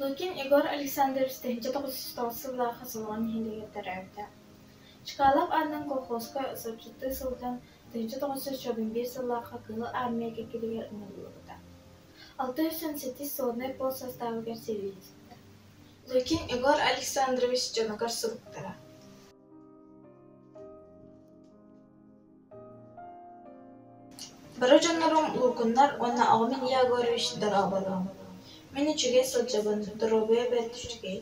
Лукин Егор Александрович 1909 сыллаахха Солоҕон нэһилиэгэр төрөөбүтэ. Чкалов аатынан колхозка соччоттуу сылдьан 1941 сыллаахха Кыһыл Армия кэккэтигэр ыҥырыллыбыта. 607 своднай полк састаабыгар сэриилэспитэ. Лукин Егор Александрович дьонугар суруктара Бары дьоннорум Лукуннар уонна аҕам Илья Егорович дорооболоруҥ. Мин үчүгэй сылдьабын, доруобуйа бэрт үчүгэй.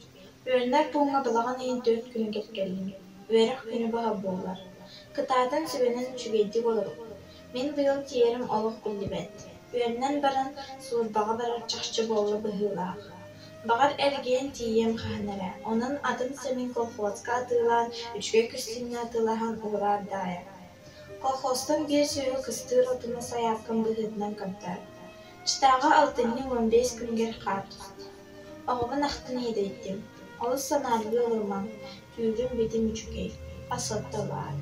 Үөрэнэр пууҥҥа балаҕан ыйын 4 күнүгэр кэллим. Үөрэх күнү быһа буолар. Кытаатан сүбэнэн үчүгэйдик олоруҥ. Мин быйыл тиийэрим олох биллибэт. Үөрэнэн баран службаҕа барар чахчы буолла быһыылаах. Баҕар эргийэн тиийиэм хаһан эрэ, онон атын сэмин колхозка атыылаан, үчүгэй көстүүнү атыылаһан уураар Даайа. Колхозтан биир сүөһү кыстыыр отуна сайаапкам быһыытынан көрдөөр. Читаҕа алтынньы 15 күнүгэр хаар түстэ. Оҕобун ахтан иэдэйдим, олус санааргыы олорумаҥ, түүлүм-битим үчүгэй, ас отто баар.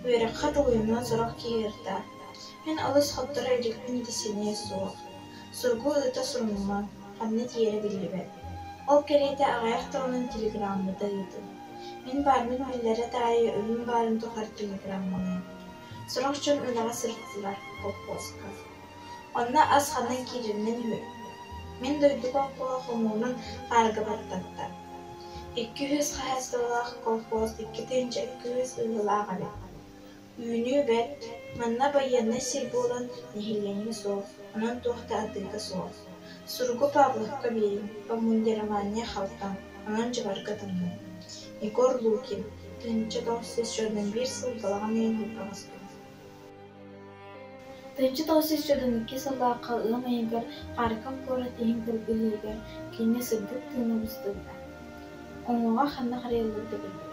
Үөрэххэ тулуйумуна сорох киһи ырда. Мин олус хотторо иликпин ити сэниэ суох. Суругу ыыта сурунумаҥ, ханна тиийэрэ биллибэт. Ол кэриэтэ аҕыйах тылынан телеграммата ыытыҥ. Мин баарбын биллэрэ таайа үбүм баарын тухары телеграммалыам. Сорох дьон үлэҕэ сырыттылар, колхозка. Онно ас ханан киирэринэн үһү. Мин дойду колхоһа хомуурун хаарга баттатта. 200 хаһаайыстыбалаах колхоз 2200 ыһыылаах эбит. Үүнүү бэрт, манна байыаннай сир буолан нэһилиэнньэ суох, онон туох да атыыта суох. Суругу Павловка биэриҥ, обмундирование халтаҥ, онон дьыбарга таҥныҥ. Егор Лукин, 1941 сыл балаҕан ыйын 28 күнэ. 1942 сыллаахха ыам ыйыгар Харьков куорат иһин кыргыһыыга кини сырдык тыына быстыбыта. Уҥуоҕа ханна харайыллыбыта биллибэт.